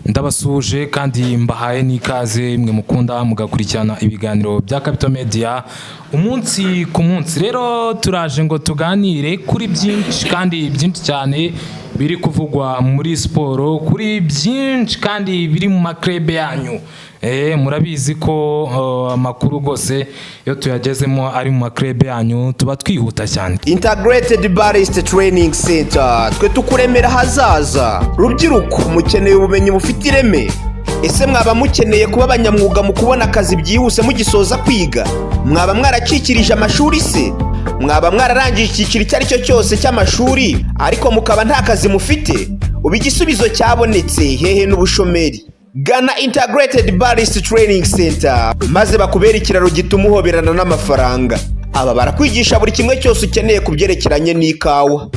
Ndabasuhuje kandi mbahaye n'ikaze, mwe mukunda mugakurikirana ibiganiro bya Capital Media umunsi ku munsi. Rero turaje ngo tuganire kuri byinshi kandi byinshi cyane biri kuvugwa muri siporo, kuri byinshi kandi biri mu ma club yanyu. Murabizi ko amakuru rwose iyo tuyagezemo ari mu ma club yanyu tuba twihuta cyane. Integrated Barista Training Center, twe tukuremera ahazaza. Rubyiruko, mukeneye ubumenyi bufite ireme? Ese mwaba mukeneye kuba abanyamwuga mu kubona akazi byihuse mugisoza kwiga? Mwaba mwaracikirije amashuri se? Mwaba mwararangije icyiciro icyo ari cyo cyose cy'amashuri ariko mukaba nta kazi mufite? Ubu igisubizo cyabonetse, hehe n'ubushomeri. Gana Integrated Barista Training Center maze bakubere ikiraro gituma uhoberana n'amafaranga. Aba barakwigisha buri kimwe cyose ukeneye ku byerekeranye n'ikawa.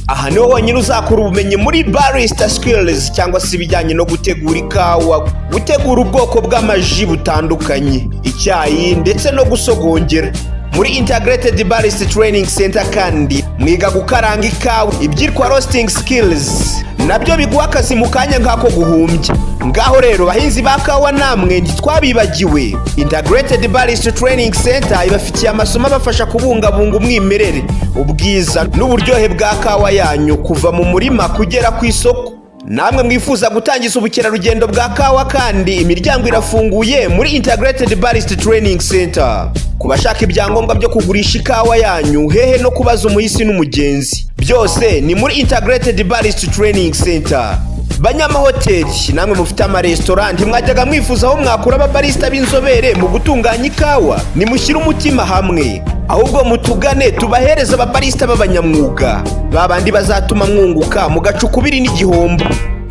Aha niho honyine uzakura ubumenyi muri barista skills, cyangwa se ibijyanye no gutegura ikawa, gutegura ubwoko bw'amaji butandukanye, icyayi ndetse no gusogongera. Muri Integrated Barista Training Center kandi mwiga gukaranga ikawa, ibyitwa roasting skills, nabyo biguha akazi mu kanya nk'ako guhumbya. Ngaho rero bahinzi ba kawa, namwe ntitwabibagiwe. Integrated Barista Training Center ibafitiye amasomo abafasha kubungabunga umwimerere, ubwiza n'uburyohe bwa kawa yanyu kuva mu murima kugera ku isoko. Namwe mwifuza gutangiza ubukerarugendo bwa kawa kandi, imiryango irafunguye muri Integrated Barista Training Center. Ku bashaka ibyangombwa byo kugurisha ikawa yanyu, hehe no kubaza umuhisi n'umugenzi, byose ni muri Integrated Barista Training Center. Banyamahoteli namwe mufite amaresitora, ntimwajyaga mwifuza aho mwakura ababarista b'inzobere mu gutunganya ikawa? Nimushyire umutima hamwe, ahubwo mutugane tubahereze ababarista b'abanyamwuga, ba bandi bazatuma mwunguka mugaca ukubiri n'igihombo.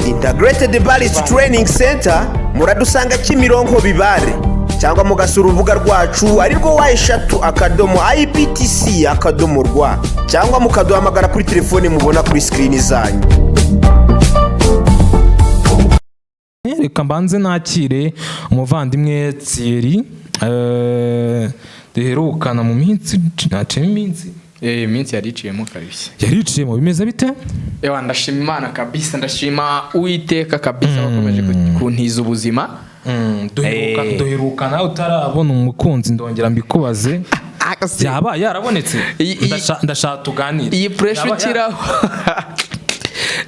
Integrated Barista Training Center muradusanga Kimironko Bibare, cyangwa mugasura urubuga rwacu ari rwo www.ibtc.rw, cyangwa mukaduhamagara kuri telefone mubona kuri screen zanyu. Reka mbanze nakire umuvandimwe Thierry, duherukana mu minsi, naciyemo iminsi. Iminsi yari iciyemo kabisa. Yariciyemo, bimeze bite? Ewa, ndashima Imana kabisa, ndashima Uwiteka kabisa wakomeje kuntiza ubuzima. Duherukana utarabona umukunzi, ndongera mbikubaze, yaba yarabonetse? Ndashaka tuganire. Iyi pressure ukiraho,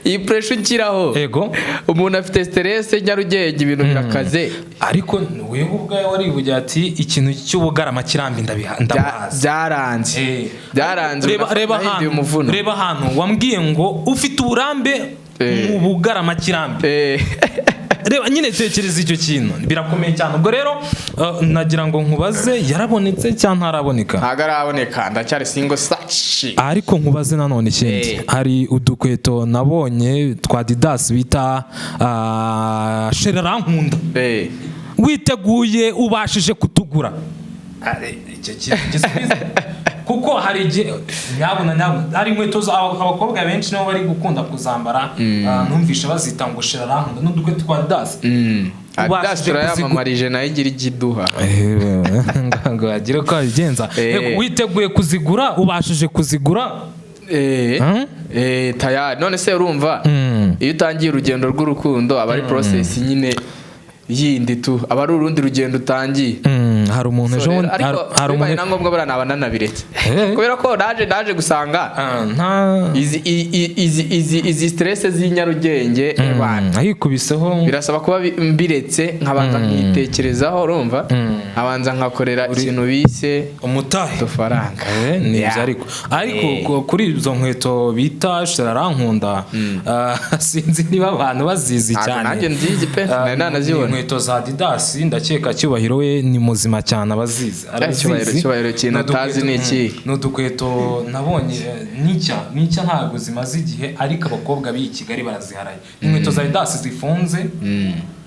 iyi pressure ukiraho. Ego. Umuntu afite stress, Nyarugenge ibintu birakaze. Ariko wewe ubwawe warivugira ati ikintu cy'ubugarama kirambi ndabahaza. Byaranze. Byaranze. Reba nahinduye ahantu umuvuno. Reba ahantu wambwiye ngo ufite uburambe mu bugarama kirambi. Reba nyine, tekereza icyo kintu, birakomeye cyane. Ubwo rero nagira ngo nkubaze, yarabonetse cyangwa ntaraboneka? Ntabwo araboneka, ndacyari single sachi. Ariko nkubaze nanone ikindi. Hari udukweto nabonye twa Adidas bita Shererankunda. Witeguye, ubashije kutugura? Icyo kintu gisubize, kuko hari igihe nyabuna nyabuna hari inkweto abakobwa benshi nibo bari gukunda kuzambara. Numvishe bazita ngo Shererankunda n'udukweto twa Adidas. Adidas Ubashije turayamamarije, nayo igira ijya iduha. Ngo agire uko abigenza. Yego, witeguye kuzigura? Ubashije kuzigura? Eh, tayari. None se urumva, iyo utangiye urugendo rw'urukundo aba ari process nyine yindi tu, aba ari urundi rugendo utangiye. Hari umuntu So ejo rero, bundi ariko hari bibaye umuntu na ngombwa buriya naba nanabiretse, kubera ko naje gusanga Ah, nta izi stress z'i Nyarugenge, ebana, ayikubiseho. Birasaba kuba mbiretse, nkabanza nkitekerezaho, urumva, nkabanza nkakorera ikintu bise umutahe udufaranga. Ni ibyo. Ariko kuri izo nkweto bita Shararankunda, sinzi niba abantu bazizi Ntabwo cyane. nanjye nzizi pe, nari nanazibona. Ni inkweto za Adidas, ndakeka Cyubahiro we ni muzima cyane, abazizi arazizi. Cyubahiro ikintu Ni atazi ni iki? Ni udukweto nabonye, nicya ntabwo zimaze igihe, ariko abakobwa b'iyi Kigali baraziharaye. Ni inkweto za Adidas zifunze,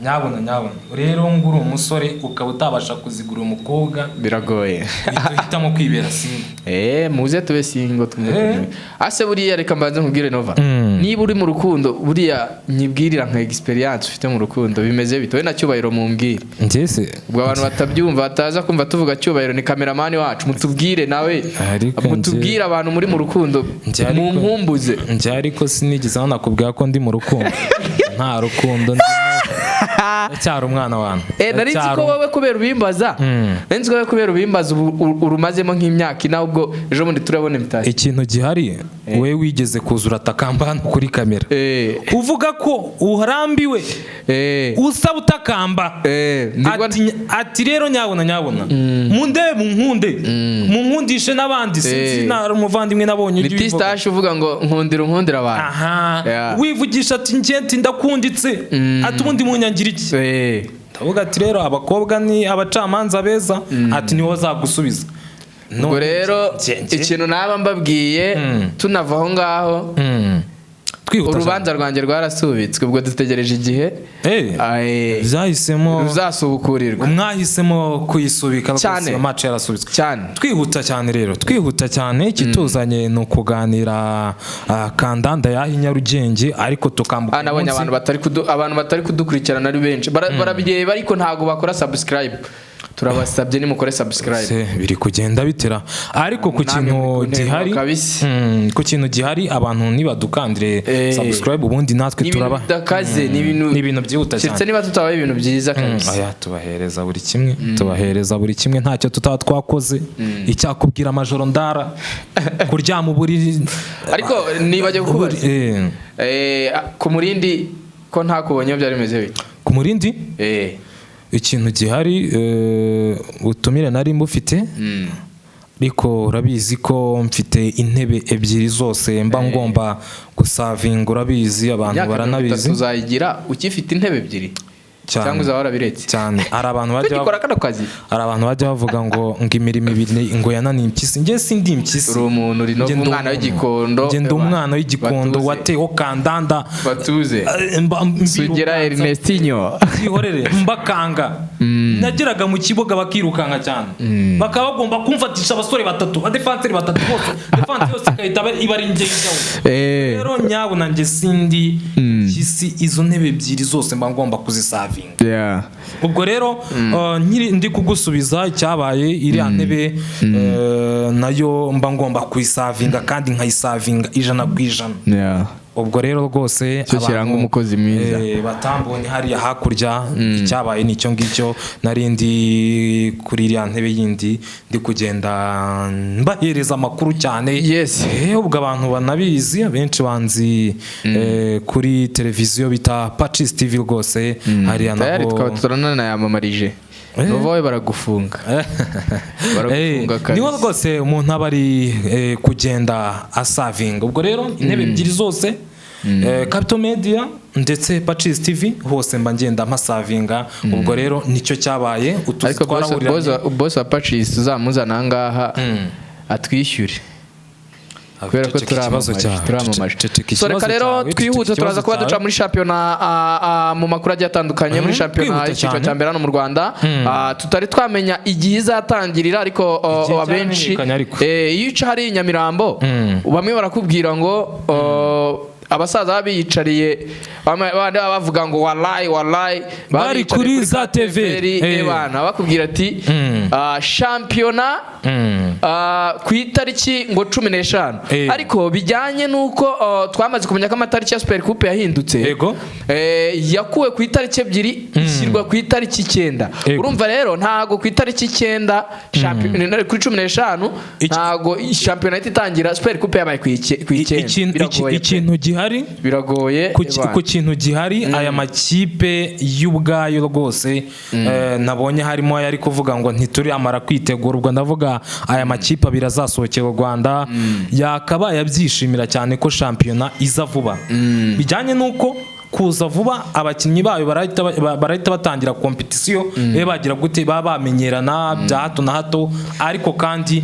nyabona nyabona. Rero ngo uri umusore ukaba utabasha kuzigura umukobwa, Biragoye. uhita uhitamo kwibera single. Muze tube single tumve. Ase buriya reka mbanze nkubwire, Nova. Niba uri mu rukundo, buriya nyibwirira nka experience ufite mu rukundo, bimeze bite? Wowe na Cyubahiro mumbwire. Njye se? Ubwo abantu batabyumva bataza kumva tuvuga Cyubahiro ni kameramani wacu, mutubwire nawe. Ariko Mutubwire abantu muri mu rukundo, Njye ariko- munkumbuze. Njye ariko sinigeze nanakubwira ko ndi mu rukundo, nta rukundo ndimo. Ndacyari umwana wantu. Nari nzi ko wowe kubera ubimbaza, nari nzi ko wowe kubera ubimbaza ubu urumazemo nk'imyaka 4, ubwo ejo bundi turabona invitation. Ikintu gihari, wowe wigeze kuzura atakamba hano kuri kamera, uvuga ko urambiwe, usaba utakamba. Ati rero nyabona nyabona, mundebe, munkunde, munkundishe n'abandi. Sinzi, nari umuvandimwe nabonye Ni ujya ubivuga. Tistash uvuga ngo nkundira, unkundira abantu. Aha. Wivugisha ati njye ati ndakunditse, ati ubundi munyangira iki? Ndavuga ati rero abakobwa ni abacamanza beza, ati niwo bazagusubiza. Ubwo rero ikintu naba mbabwiye, tunava aho ngaho, Twihuta. urubanza rwanjye rwarasubitswe, ubwo dutegereje igihe Cyane. Byahisemo ruzasubukurirwa. Mwahisemo kuyisubika rwose. Cyane. Iyo match yarasubitswe. Cyane. Twihuta cyane rero, twihuta cyane, ikituzanye ni ukuganira kandanda yaha i Nyarugenge, ariko tukambuka Ah, nabonye umunsi. abantu batari kudukurikirana ari benshi. Barabireba ariko ntabwo bakora subscribe. Turabasabye, nimukore subscribe. Se biri kugenda bitera, ariko ku Namwe kintu muri ku ntego gihari kabisa. Ku kintu gihari, abantu nibadukandire subscribe, ubundi natwe Ni ibintu turaba bidakaze, ni ibintu Ni ibintu byihuta keretse cyane. niba tutabaye ibintu byiza kabisa. Aya, tubahereza buri kimwe, tubahereza buri kimwe, ntacyo tutaba twakoze. Icyakubwira amajoro ndara kuryama uburiri. Ariko nibajya kukubaza, ku Murindi ko ntakubonye, byari bimeze bite? Ku Murindi, ikintu gihari, ubutumire nari mbufite, ariko urabizi ko mfite intebe ebyiri zose mba ngomba gusavinga, urabizi, abantu Imyaka 30 baranabizi. uzayigira ukifite intebe ebyiri Cyane. cyangwa uzaba warabiretse? Cyane. Hari abantu bajya Tugikora kano kazi. Hari abantu bajya bavuga ngo imirimo ibiri ngo yananiye impyisi. Njye sindi impyisi. Uri umuntu, uri no Njye ndi umwana umuntu. w'Igikondo. Njye ndi umwana w'Igikondo Batuze. wateho kandanda. Batuze. Mbirukansa. Sugira Ernestinho. Byihorere, mbakanga. Nageraga mu kibuga bakirukanka cyane, bakaba bagomba kumfatisha abasore batatu, abadefanseri batatu bose, défense yose igahita iba ari njye ijyaho. Rero nyabuna, njye sindi impyisi, izo ntebe ebyiri zose mba ngomba kuzisavinga. Ubwo rero ndi kugusubiza icyabaye, iriya ntebe nayo mba ngomba kuyisavinga kandi nkayisavinga 100%. Ubwo rero rwose Cyo kiranga abantu, umukozi mwiza. Batambonye hariya hakurya, icyabaye ni icyo ngicyo. Nari ndi kuri iriya ntebe yindi, ndi kugenda mbahereza amakuru cyane. Ubwo abantu banabizi, abenshi banzi kuri televiziyo bita Pacis TV rwose hariya Tayari naho. tukaba turananayamamarije. Nuva we baragufunga. Baragufunga kabisa. Niho rwose umuntu aba ari kugenda asavinga. Ubwo rero intebe ebyiri zose, Capital Media ndetse Pacis TV, hose mba ngenda mpasavinga. Ubwo rero nicyo cyabaye, utuzi Ariko twarahuriranye. boss wa Pacis tuzamuzana aha ngaha atwishyure, kubera ko Ceceka ikibazo turamamaje, cyawe. turamamaje. Ceceka So reka ikibazo rero cyawe, ceceka twihute, turaza ikibazo kuba duca cyawe. muri shampiyona, mu makuru agiye atandukanye muri shampiyona Kwihuta y'icyiciro cyane. cya mbere hano mu Rwanda. Tutari twamenya igihe izatangirira, ariko Igihe abenshi cyaramenyekanye ariko. Iyo uca hariya i Nyamirambo, bamwe barakubwira ngo abasaza baba biyicariye, bamwe bandi baba bavuga ngo wallahi wallahi, baba Bari biyicariye kuri za TV. Bana bakubwira ati shampiyona ku itariki ngo 15, ariko bijyanye n'uko twamaze kumenya ko amatariki ya Super Coupe yahindutse. Yakuwe ku itariki 2 ishyirwa ku itariki 9. Urumva rero ntago ku itariki 9 kuri 15, ntago shampiyona ihita itangira Super Coupe yabaye ku 9. Biragoye pe. Ikintu gihari, Biragoye. Ebana. ku kintu gihari, aya makipe y'ubwayo rwose, nabonye harimo ayari kuvuga ngo ntituramara kwitegura. Ubwo ndavuga aya makipe abiri azasohokera u Rwanda, yakabaye abyishimira cyane ko shampiyona iza vuba, bijyanye n'uko kuza vuba abakinnyi bayo barahita batangira compétition, babe bagira gute, baba bamenyerana bya hato na hato. Ariko kandi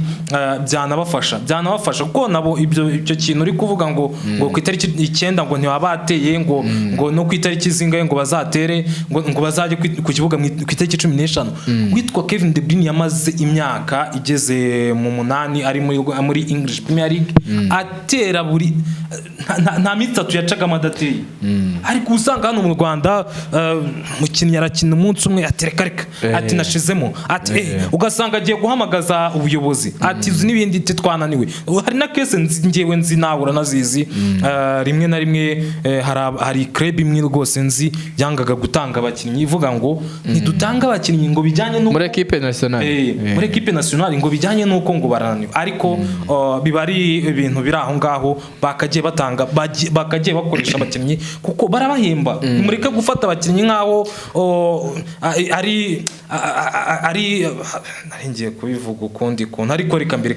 byanabafasha kuko nabo ibyo kintu uri kuvuga ngo ku itariki 9 ngo ntibaba bateye, ngo no ku itariki zingahe ngo bazatere, ngo bazajye ku kibuga ku itariki 15. Witwa Kevin De Bruyne yamaze imyaka igeze mu 8 ari muri English Premier League, atera buri nta minsi itatu yacagamo adateye. Ariko Ariko usanga hano mu Rwanda umukinnyi arakina umunsi umwe, ati reka reka, ati nashizemo, ati ugasanga agiye guhamagaza ubuyobozi, ati izi n'ibindi, ati twananiwe. Hari na case nzi, ngewe nzi, nawe uranazizi. Rimwe na rimwe hari club imwe rwose nzi yangaga gutanga abakinnyi, ivuga ngo ntidutanga abakinnyi ngo bijyanye n'uko muri équipe nationale. Muri équipe nationale, ngo bijyanye n'uko ngo barananiwe. Ariko biba ari ibintu biri aho ngaho. Bakagiye batanga, bakagiye bakoresha abakinnyi kuko barabahemba. Nimureke gufata abakinnyi nk'aho ari nari ngiye kubivuga ukundi kuntu, ariko reka mbere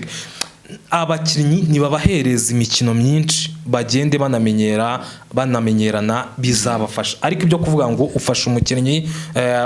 abakinnyi nibabahereza imikino myinshi, bagende banamenyera, banamenyerana, bizabafasha. Ariko ibyo kuvuga ngo ufashe umukinnyi,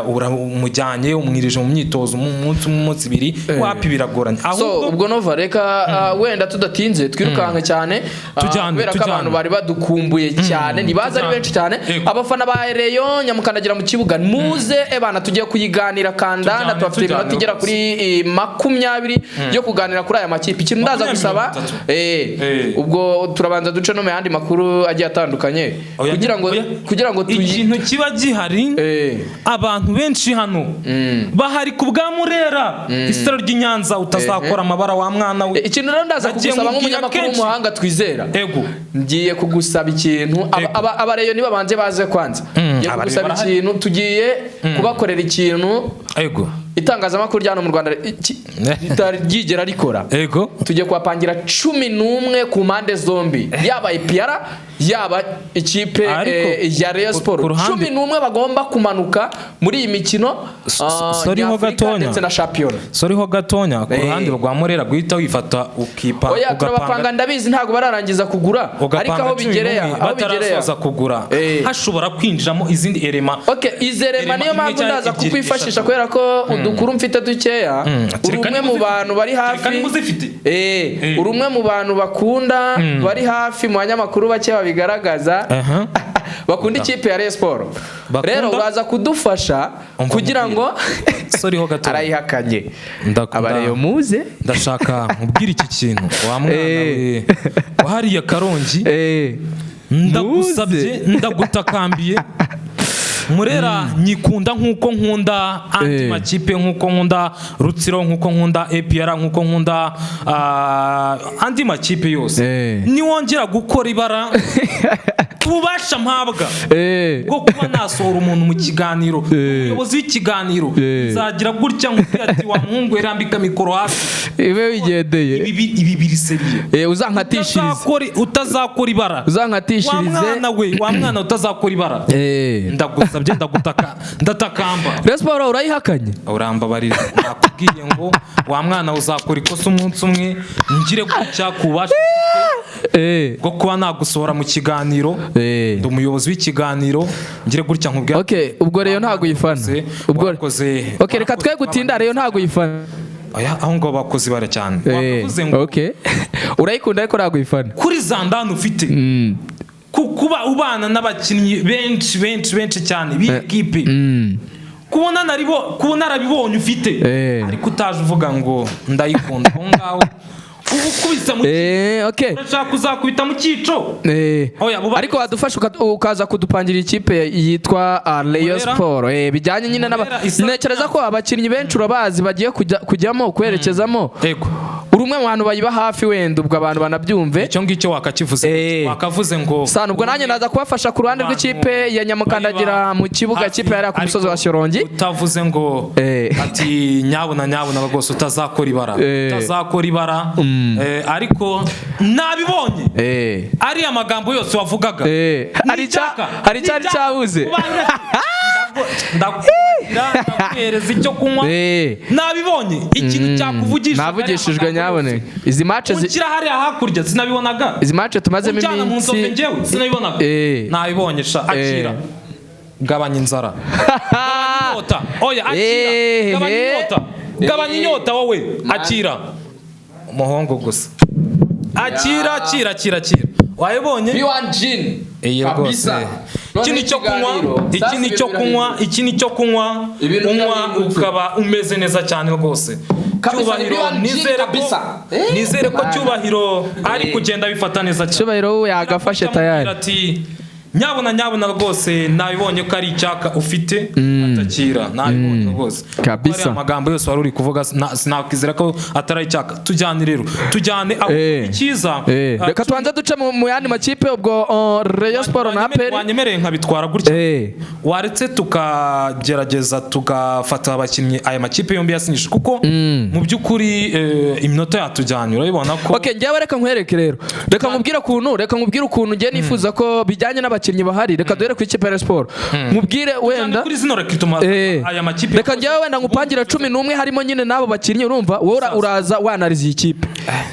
uramujyanye, umwirije mu myitozo mu munsi umwe, umunsi ibiri, wapi, biragoranye. So ahubwo ubwo Nova, reka wenda tudatinze twirukanke cyane, Tujyane, kubera ko tujyane. abantu bari badukumbuye cyane, ntibaza ari Tujyane. benshi cyane. Abafana ba Rayon, nyamukandagira mu kibuga, muze ebana tugiye kuyiganira kandanda. Tujyane, Tubafite tujyane iminota igera rwose. kuri 20 yo kuganira kuri aya makipe. Ikintu ndaza 20, gusaba, 30. Ubwo turabanza duce no mu yandi makuru agiye atandukanye Oya, kugira ngo oya. kugira ngo tuyi Ikintu kiba gihari, abantu benshi hano bahari ku bwa Murera, isitaro ry'i Nyanza, utazakora amabara wa mwana we. Ikintu rero ndaza Nagiye kugusaba nkubwira nk'umunyamakuru kenshi. w'umuhanga twizera, Ego. ngiye kugusaba ikintu. Ego. Abareyo nibabanze baze kwanza. Ngiye Abareyo kugusaba barahari. ikintu, tugiye kubakorera ikintu Ego. itangazamakuru rya hano mu Rwanda ritari ryigera rikora. Ego. Tugiye kubapangira 11 ku mpande zombi, yaba APR, yaba ikipe Ariko, ya Rayon Sport, ku ruhande- 11 bagomba kumanuka muri iyi mikino Sorry ho nyafurika gatonya. ndetse na shampiyona. Sorry ho gatonya, ku ruhande rwa Murera guhita wifata ukipa Oya, turabapanga, ndabizi ntabwo bararangiza kugura, ariko ugapanga aho cumi bigereye, n'umwe aho bigereye batarasoza kugura, hashobora kwinjiramo izindi erema. Okay, izerema Erema niyo imwe mpamvu cyangwa ndaza ebyiri, kukwifashisha eshatu. kubera ko udukuru mfite dukeya. Uri Kereka umwe niba mu uzifite. bantu bari Kereka hafi. niba uzifite. Uri umwe mu bantu bakunda, bari hafi mu banyamakuru bake babigaragaza bakunda ikipe ya Rayon Sport. Bakunda? Rero uraza kudufasha Umva kugira ngo Sorry ho gato. Arayihakanye. Ndakunda. Abareyo muze. Ndashaka nkubwire iki kintu, wa mwana we wahariye Karongi. Ndagusabye, Muze. ndagutakambiye. Murera nyikunda nk'uko nkunda andi makipe, nk'uko nkunda Rutsiro, nk'uko nkunda APR, nk'uko nkunda andi makipe yose. Niwongera gukora ibara, ububasha mpabwa bwo kuba nasohora umuntu mu kiganiro, umuyobozi w'ikiganiro, nzagira gutya nkubwira ati wa muhungu we, rambika mikoro hasi. Ibe wigendeye. Ibi biri sérieux. Uzankatishirize. Utazakora ibara, wa Uzankatishirize. mwana we, wa mwana, utazakora ibara. Ndagusabye, ndagutaka, ndatakamba. Rayon Sport urayihakanye. Urambabarira, nakubwiye ngo wa mwana, uzakora ikosa umunsi umwe, ngire gutya ku bubasha mfite bwo kuba nagusohora mu kiganiro. Ndi umuyobozi w'ikiganiro, ngire gutya nkubwira. Okay, ubwo rero ntabwo uyifana. Ubwo Wakoze. Okay, reka twe gutinda, rero ntabwo uyifana. Oya, aho ngaho bakoze ibara cyane. Wakavuze ngo Okay, urayikunda ariko ntabwo uyifana. Kuri za ndani ufite, ku kuba ubana n'abakinnyi benshi benshi benshi cyane b'ikipe, kubona narabibonye ufite, ariko utaje uvuga ngo ndayikunda, aho ngaho uba ukubise mu Okay. Urashaka kuzakubita mu cyico. Oya, Ariko wadufasha ukaza kudupangira ikipe yitwa Rayon Murera? Sport, bijyanye nyine n'aba Murera isa- ntekereza ko abakinnyi benshi urabazi bagiye kujyamo kwerekezamo. Ego. Uri umwe mu bantu bayiba hafi, wenda ubwo abantu banabyumve. Icyo ngicyo wakakivuze. Wakavuze ngo Sana, ubwo nanjye naza kubafasha ku ruhande abantu rw'ikipe ya Nyamukandagira bayiba mu kibuga, hafi, kipe yari ku musozi wa ariko Shyorongi. utavuze ngo ati nyabuna nyabuna rwose utazakora ibara, utazakora ibara. Ariko nabibonye, ariya magambo yose wavugaga. Hari hari icyari cyabuze. Ndaguhereza icyo kunywa. Nabibonye ikintu cyakuvugisha. Navugishijwe nyabone izi match Unshyira hariya hakurya sinabibonaga. Izi match tumazemo Unjyana mu nzovu, iminsi. njyewe sinabibonaga. Nabibonye sha, akira, gabanya inzara, gabanya inyota. Oya, akira. Gabanya inyota, gabanya inyota wowe, akira umuhungu gusa, akira, akira, akira, akira, wayibonye. B1 Gin. Iyi rwose, iki ni cyo kunywa, iki ni cyo kunywa, iki ni cyo kunywa. Ibintu Unywa birahindutse. ukaba umeze neza cyane rwose. Kabisa, Cyubahiro, ni B1 Gin nizere ko kabisa. nizere ko Man. Cyubahiro ari kugenda abifata neza cyane. Cyubahiro we yagafashe Aramubwira tayari. ati Nyabona, nyabona rwose, nabibonye ko ari icyaka ufite, atakira, nabibonye rwose. Kabisa. Kuko ariya magambo yose wari uri kuvuga, sinakwizera ko atari icyaka. Tujyane rero, tujyane aho icyiza. Reka tubanze duce mu yandi makipe ubwo, Rayon Sport na APR. Wanyemereye nkabitwara gutya? Waretse tukagerageza tugafata abakinnyi aya makipe yombi yasinyije, kuko mu by'ukuri iminota yatujyanye, urabibona ko Okay, njyewe reka nkwereke rero. Reka nkubwire ukuntu njye nifuza ko bijyanye n'abakinnyi bahari. Reka duhere ku ikipe ya Rayon Sport. Nkubwire wenda kuri zino recrutement aya makipe. Reka njyewe wenda ngupangira 11 harimo nyine n'abo bakinnyi, urumva wowe uraza wanariza iyi kipe,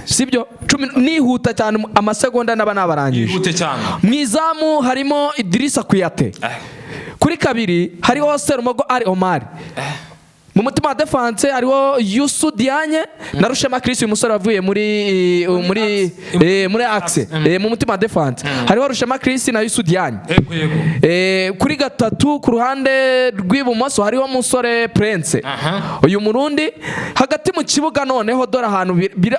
sibyo? 10 nihuta cyane, amasegonda naba nabarangije. Yihute cyane. Mu izamu harimo Idrissa Kuyate. Kuri kabiri hariho Serumogo Ali Omar. Mu mutima wa defense hariho Youssou Diagne na Rushema Chris, uyu musore wavuye muri Axe. Mu mutima wa defense hariho Rushema Chris na Youssou Diagne. Yego yego. Kuri gatatu, ku ruhande rw'ibumoso, hariho musore Prince, uyu Murundi. Hagati mu kibuga noneho, dore ahantu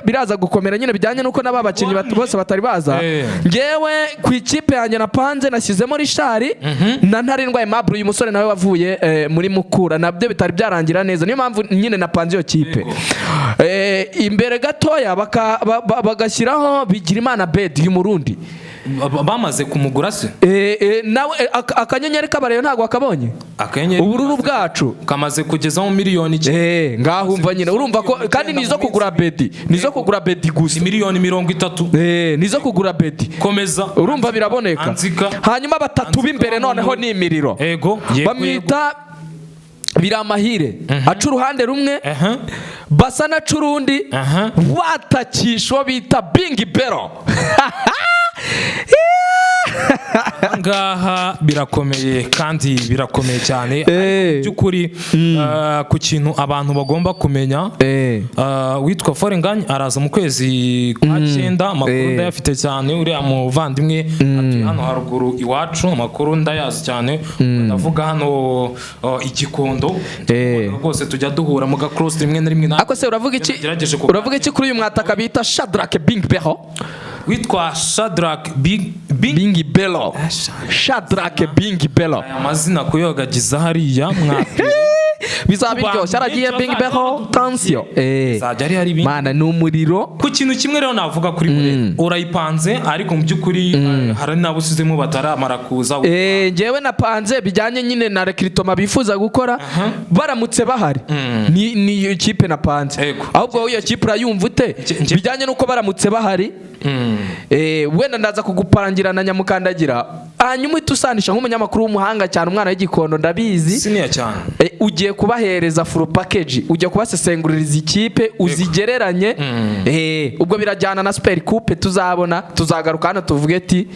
biraza gukomera nyine, bijyanye n'uko n'aba bakinnyi bose batari baza. Ngewe ku ikipe yanjye napanze, nashyizemo Richard na Ntarindwa Aimable, uyu musore nawe wavuye muri Mukura, nabyo bitari byarangira neza, niyo mpamvu nyine napanze iyo kipe. Imbere gatoya bagashyiraho Bigirimana Bedi, uyu Murundi. Bamaze kumugura se? Nawe akanyenyeri k'abareyo ntabwo wakabonye? Akanyenyeri Ubururu bwacu. Kamaze kugezaho miliyoni 9. Ngaho umva nyine, urumva ko kandi nizo kugura Bedi, nizo kugura Bedi gusa. Ni miliyoni 30. Nizo kugura Bedi. Komeza. Urumva biraboneka. Anzika. Hanyuma batatu Anzika b'imbere noneho ni imiriro. Ego, yego. Bamwita Biramahire, aca uruhande rumwe, basa na urundi, watakisha uwo bita Bingi Bero. Ngaha birakomeye kandi birakomeye cyane. Ariko mu by'ukuri, ku kintu abantu bagomba kumenya, witwa Forengany araza mu kwezi kwa cyenda. Amakuru ndayafite cyane. Uriya muvandimwe atuye hano haruguru iwacu, amakuru ndayazi cyane. Ndavuga hano Igikondo. Rwose tujya duhura mu gacross rimwe na rimwe Ariko se uravuga iki? Nagerageje Uravuga iki kuri uyu mwataka bita Shadrack Bing Bero? Witwa Shadrack Big Big Bingi Belo, Shadrack Bingi Belo. Aya mazina kuyogagiza hariya mwapire. Bizaba biryoshye, aragiye Benshi Bingi bazajya Bero, tension. Bizajya ari ibindi. Mana, ni umuriro. Ku kintu kimwe rero navuga kuri Murera, urayipanze, ariko mu by'ukuri hari n'abo usizemo bataramara kuza. Njyewe napanze bijyanye nyine na recrutement bifuza gukora baramutse bahari. Ni iyo kipe napanze. Ahubwo wowe iyo kipe urayumva ute? Bijyanye n'uko baramutse bahari, wenda ndaza kugupangira na Nyamukandagira, hanyuma uhita usanisha nk'umunyamakuru w'umuhanga cyane, umwana w'Igikondo, ndabizi. Siniya cyane. Ugiye kubahereza full package, ugiye kubasesenguririza ikipe uzigereranye. Ubwo birajyana na Super Coupe tuzabona, tuzagaruka hano tuvuge ati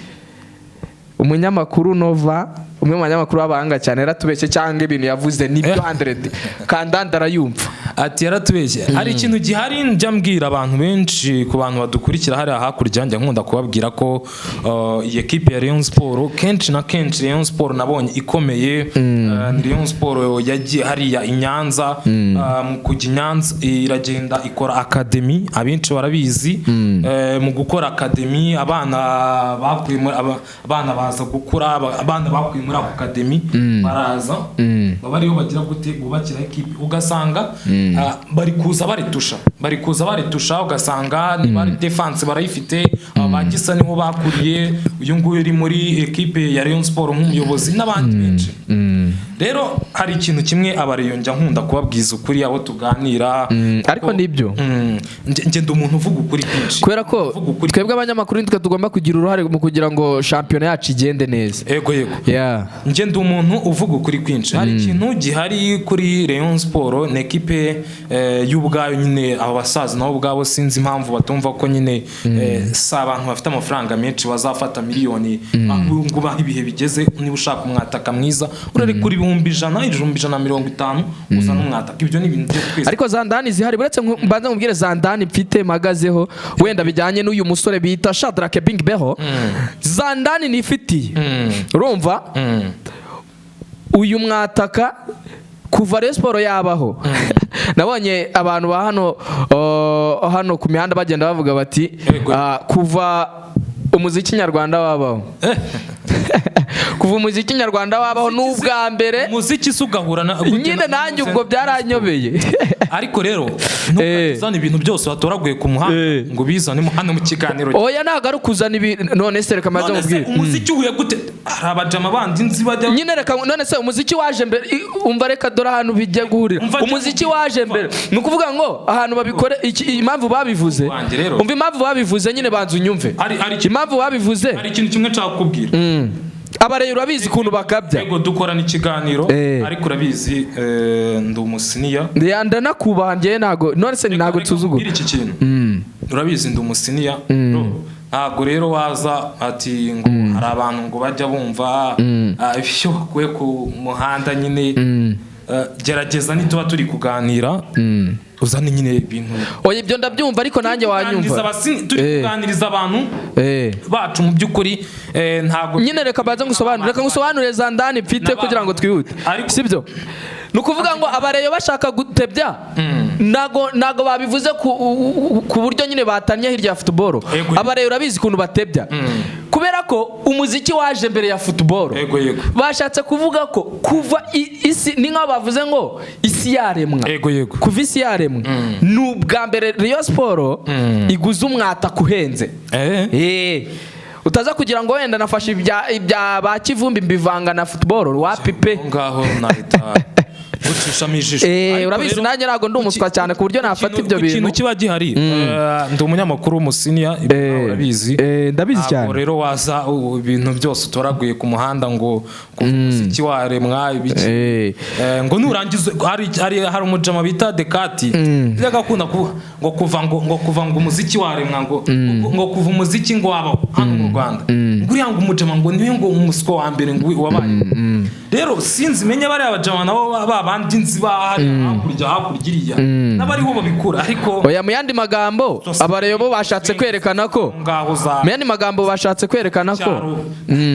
umunyamakuru Nova, umwe mu banyamakuru b'abahanga cyane, yaratubeshye, cyangwa ibintu yavuze ni 100 kandanda arayumva. Ati yaratubeshye. Hari ikintu gihari njya mbwira abantu benshi, ku bantu badukurikira hariya hakurya, njya nkunda kubabwira ko iyi ekipe ya Rayon Sport, kenshi na kenshi Rayon Sport nabonye ikomeye, ni Rayon Sport yagiye hariya i Nyanza. Mu kujya i Nyanza iragenda ikora academy, abenshi barabizi. Mu gukora academy, abana bakuye muri abana baza gukura, abana bakuye muri ako academy baraza baba ariyo bagira gute, bubakira ekipe, ugasanga bari kuza baritusha, bari kuza baritusha, ugasanga niba ari defense barayifite, aba Gisa niho bakuriye, uyu nguyu uri muri ekipe ya Rayon Sport nk'umuyobozi n'abandi benshi. Rero hari ikintu kimwe abariyo njya nkunda kubabwiza ukuri abo tuganira. Ariko nibyo. Njye ndi umuntu uvuga ukuri kwinshi. Kubera ko Uvuga ukuri. twebwe abanyamakuru nitwe tugomba kugira uruhare mu kugira ngo shampiyona yacu igende neza. Ego yego. Njye ndi umuntu uvuga ukuri kwinshi. Hari ikintu gihari kuri Rayon Sport, ni ekipe y'ubwayo nyine. Aba basaza nabo ubwabo sinzi impamvu batumva ko nyine si abantu bafite amafaranga menshi bazafata miliyoni ngo bahe. Ibihe bigeze, niba ushaka umwataka mwiza urari kuri 100,000, 150,000, uzana umwataka. Ibyo ni ibintu byo twese. Ariko zandani zihari, uretse mbanza nkubwire zandani mfite mpagazeho, wenda bijyanye n'uyu musore bita Shadrack Bing Beho, zandani nifitiye, urumva, uyu mwataka kuva Rayon Sport yabaho, nabonye abantu ba hano hano ku mihanda bagenda bavuga bati kuva umuziki nyarwanda wabaho. Kuva umuziki nyarwanda wabaho n'ubwa mbere. Umuziki se ugahura na Nyine nanjye ubwo byaranyobeye. Ariko rero ntukazane ibintu byose watoraguye ku muhanda ngo ubizane hano mu kiganiro. Oya, ntabwo ari ukuzana ibi. None se reka maze None se mubwire. umuziki uhuye gute? Hari abajama bandi nzi bajya Nyine reka, none se umuziki waje mbere? Umva, reka dore ahantu bijya guhurira. Umva, Umuziki waje mbere, ni ukuvuga ngo ahantu babikore impamvu babivuze Wanjye rero. Umva impamvu babivuze nyine, banza unyumve. Impamvu babivuze. Hari ikintu kimwe nshaka kukubwira. Abareyo urabizi ukuntu bakabya. Yego, dukorana ikiganiro, ariko urabizi, ndi umusiniya. Ndanakubaha njyewe, ntago none se ntago Reka nsuzugura. nkubwire iki kintu: urabizi ndi umusiniya. Bro, ntabwo rero waza ati ngo hari abantu ngo bajya bumva ibyo bakuye ku muhanda nyine. Gerageza nituba turi kuganira uzane nyine ibintu. Oya, ibyo ndabyumva, ariko nanjye Kuganiriza wanyumva. turi kuganiriza abantu bacu mu by'ukuri, ntabwo Nyine reka baze ngusobanure, reka ngusobanure za ndani mfite kugira ngo twihute. Sibyo, ni ukuvuga ngo abareyo bashaka gutebya, ntago babivuze ku buryo nyine batanye hirya ya football. Abareyo urabizi ukuntu batebya, kubera ko umuziki waje mbere ya football. Yego yego. Bashatse kuvuga ko kuva isi, ni nk'aho bavuze ngo isi yaremwa, Yego yego. kuva isi yaremwa ni ubwa mbere Rayon Sport iguze umwataka uhenze. Utaza kugira ngo wenda nafashe ibya ba Kivumbi mbivanga na football, wapi pe. Aho ngaho nahita gucishamo ijisho. Ariko Urabizi rero, nanjye ntabwo ndi umuswa cyane ku buryo nafata ibyo ku kintu bintu. kiba gihari, ndi umunyamakuru w'umusiniya, ibyo nawe urabizi. Ndabizi Ntabwo cyane. rero waza ibintu byose utoraguye ku muhanda ngo kuva umuziki waremwa ibiki. Ngo nurangiza hari umujama bita Dekati yajyaga akunda ngo kuva ngo umuziki waremwa, ngo kuva umuziki ngo wabaho hano mu Rwanda, ngo uriya ngo umujama ngo niwe ngo umuswa wa mbere ngo wabaye. Rero sinzi, menye bariya bajama nabo ba bandi nzi bahari hakurya iriya n'abariho babikura, ariko Oya, mu yandi magambo abareyo bo bashatse kwerekana ko ngaho za mu yandi magambo bashatse kwerekana ko cyaro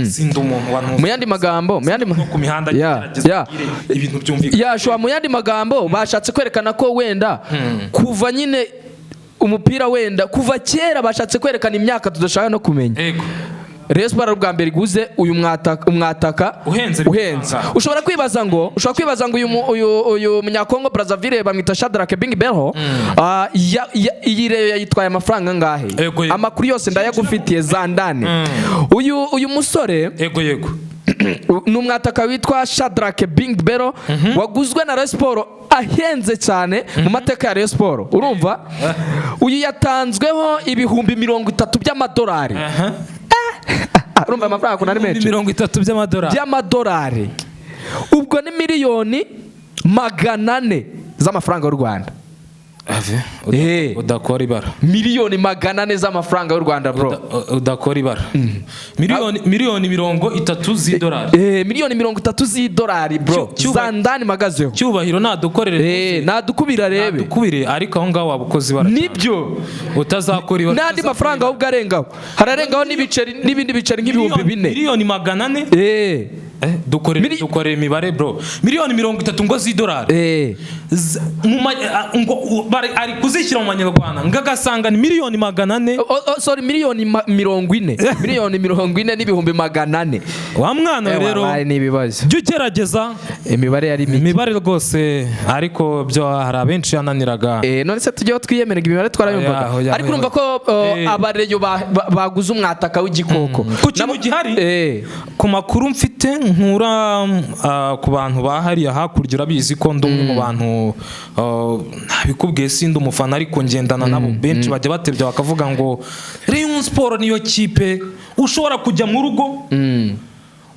sindi umuntu wa mu yandi magambo mu yandi no ku mihanda gerageza ubwire ibintu byumvikana. Yashobora, mu yandi magambo bashatse kwerekana ko wenda kuva nyine umupira, wenda kuva kera, bashatse kwerekana imyaka tudashaka no kumenya. Rayon Sport ari ubwa mbere iguze uyu umwataka Uhenze. Uhenze. Bitanga. Ushobora kwibaza ngo uyu munyakongo Brazzaville bamwita Shadrack Bing Belho, iyi Rayon yayitwaye amafaranga angahe? Yego, yego. Amakuru yose ndayagufitiye za ndani. Uyu musore yego yego ni umwataka witwa Shadrack Bing Belho waguzwe na Rayon Sport ahenze cyane mu mateka ya Rayon Sport. Urumva, uyu yatanzweho 30,000 by'amadolari. Urumva amafaranga ukuntu ari menshi. 30 by'amadolari. By'amadolari, ubwo ni miliyoni 400 z'amafaranga y'u Rwanda. Ave, udakora ibara. Miliyoni 400 z'amafaranga y'u Rwanda, bro. Udakora ibara, miliyoni 30 z'idolari. Miliyoni 30 z'idolari, bro. Za ndani magazeho. Cyubahiro nadukorere. Nadukubira rebe. Nadukubire, ariko aho ngaho waba ukoze ibara cyane. Nibyo. Utazakora ibara. N'andi mafaranga ahubwo arengaho, hararengaho n'ibiceri n'ibindi biceri nk'ibihumbi 4. Miliyoni 400. Dukorere imibare, bro. Miliyoni 30 ngo z'idolari. Ngo ari kuzishyira mu manyarwanda ngo agasanga ni miliyoni 400. Oh, sorry, miliyoni 40, miliyoni 40 n'ibihumbi 400. Wa mwana we rero, Wabaye ni ibibazo. Jya ugerageza. Imibare yari mike. Imibare rwose, ariko byo hari abenshi yananiraga. None se tujyeho twiyemerega, imibare twarayumvaga. Oya, oya, Ariko oya. urumva ko abareyo baguze umwataka w'igikoko. Ku kintu gihari, ku makuru mfite nkura ku bantu bahariya hakurya, urabizi ko ndi umwe mu bantu, ntabikubwiye, sindi umufana ariko ngendana nabo, benshi bajya batebya bakavuga ngo Rayon Sport niyo kipe ushobora kujya mu rugo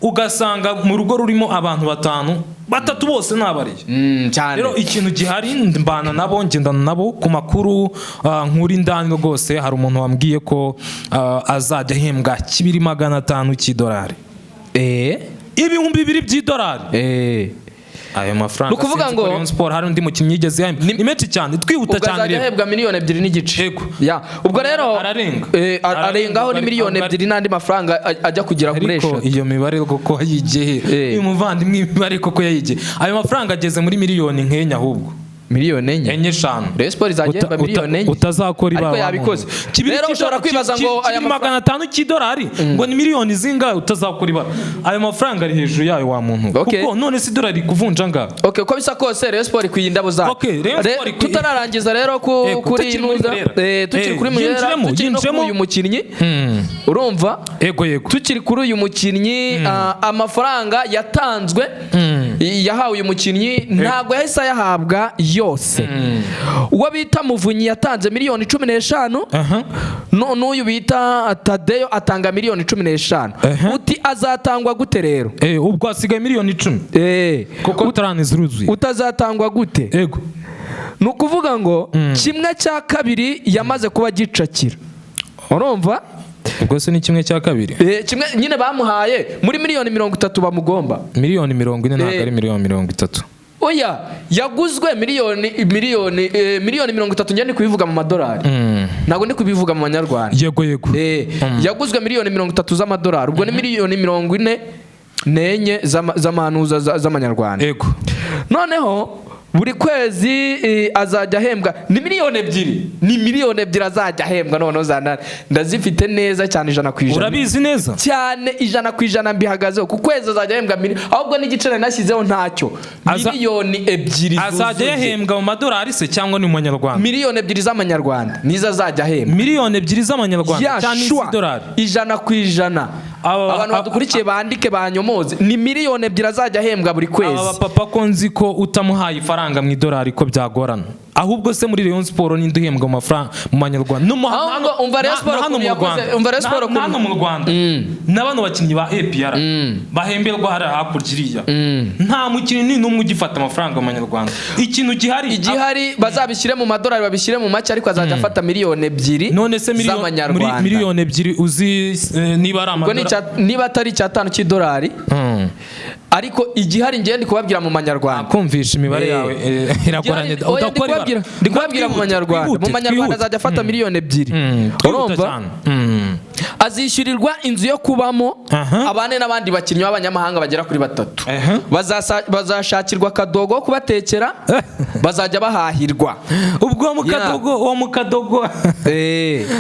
ugasanga mu rugo rurimo abantu batanu, batatu bose ni abariye. Cyane. Rero ikintu gihari, mbana nabo, ngendana nabo, ku makuru nkura indani rwose, hari umuntu wambwiye ko azajya ahembwa 2,500 cy'idolari. 2,000 by'idolari. Ayo mafaranga Ni ukuvuga sinzi ko Rayon Sport hari undi mukinnyi yigeze yahembwa. Ni menshi cyane, twihuta Ubwo cyane azajya rero. ahembwa miliyoni 2.5. Yego. Ya, ubwo rero Ararenga. Arengaho ni Ararenga. miliyoni 2 n'andi mafaranga ajya kugera kuri Ariko 3. iyo mibare koko yayigiye? Uyu muvandimwe imibare koko yayigiye? Ayo mafaranga ageze muri miliyoni nk'enye ahubwo. Miliyoni 4. Enye, eshanu. Rayon Sport izagenda miliyoni 4. Utazakora Ariko ibara wa yabikoze. muntu. Kibiri Rero ushobora kwibaza ngo aya kibiri 500 cy'idolari ngo ni miliyoni zingahe? Utazakora ibara, ayo mafaranga ari hejuru yayo wa muntu. Kuko none se idolari kuvunja ngaho? Okay, uko bisa kose Rayon Sport ikwiye indabo zayo. Okay, Rayon Sport Tutararangiza rero kuri Tukiri muri Inuza, Murera. tukiri kuri Murera, Yinjiremo, tukiri no kuri yinjiremo. uyu mukinnyi, urumva, Yego. tukiri kuri uyu mukinnyi, amafaranga yatanzwe, yahawe uyu mukinnyi ntabwo yahise ayahabwa yose. Uwo bita Muvunyi yatanze miliyoni 15, n'uyu bita Tadeyo atanga miliyoni 15. Uti azatangwa gute rero? Ubwo hasigaye miliyoni 10, kuko tarani ziruzuye. Utazatangwa gute? Yego. Ni ukuvuga ngo kimwe cya kabiri yamaze kuba gicakira, urumva? Ubwo se ni kimwe cya kabiri? Kimwe nyine bamuhaye muri miliyoni 30 bamugomba. Miliyoni 40 ntabwo ari miliyoni 30. Oya, yaguzwe miliyoni 30. Njye ndi kubivuga mu madolari, ntabwo ndi kubivuga mu manyarwanda. Yego. Yaguzwe miliyoni 30 z'amadolari, ubwo ni miliyoni 44 z'amanuza z'amanyarwanda. Noneho buri kwezi azajya ahembwa ni miliyoni 2, ni miliyoni 2 azajya ahembwa. Noneho za ndazifite neza cyane 100%. Urabizi neza? Cyane, 100% mbihagazeho. Ku kwezi azajya ahembwa ahubwo n'igice nari nashyizeho ntacyo. Miliyoni 2 Azajya zuzuye. yahembwa mu madolari se cyangwa ni mu manyarwanda? Miliyoni 2 z'amanyarwanda nizo azajya ahembwa. Miliyoni 2 z'amanyarwanda Ya cyangwa sure. iz'idolari? 100%. Abantu badukurikiye bandike banyomoze, ni miliyoni 2 azajya ahembwa buri kwezi. Aba papa ko nzi ko utamuhaye ifaranga mu idolari ko byagorana. Ahubwo se muri Rayon Sport ninde uhembwa mu mafaranga mu manyarwanda? No Ahubwo umva Rayon Sport na hano ukuntu mu yakoze, Rwanda. umva Rayon Sport Na hano mu Rwanda na bano bakinnyi ba APR bahemberwa hariya hakurya iriya, nta mukinnyi n'umwe ugifata amafaranga mu manyarwanda. Ikintu gihari Igihari bazabishyire mu madolari, babishyire mu make, ariko azajya afata miliyoni 2 None se miliyoni muri z'amanyarwanda. miliyoni 2 uzi niba ari Ubwo ni amadolari? niba atari icyatanu cy'idolari, ariko igihari ngiye ndi kubabwira mu manyarwanda. Kumvisha imibare yawe iragoranye. Igihari, oya, ndi Udakora ibara. kubabwira mu Twihute, manyarwanda. Mu twihute, manyarwanda twihute. azajya afata miliyoni 2. Twihuta Urumva, cyane. Azishyurirwa inzu yo kubamo, abane n'abandi bakinnyi b'abanyamahanga bagera kuri batatu. Bazashakirwa akadogo ko kubatekera, bazajya bahahirwa. Ubwo uwo mukadogo, uwo mukadogo,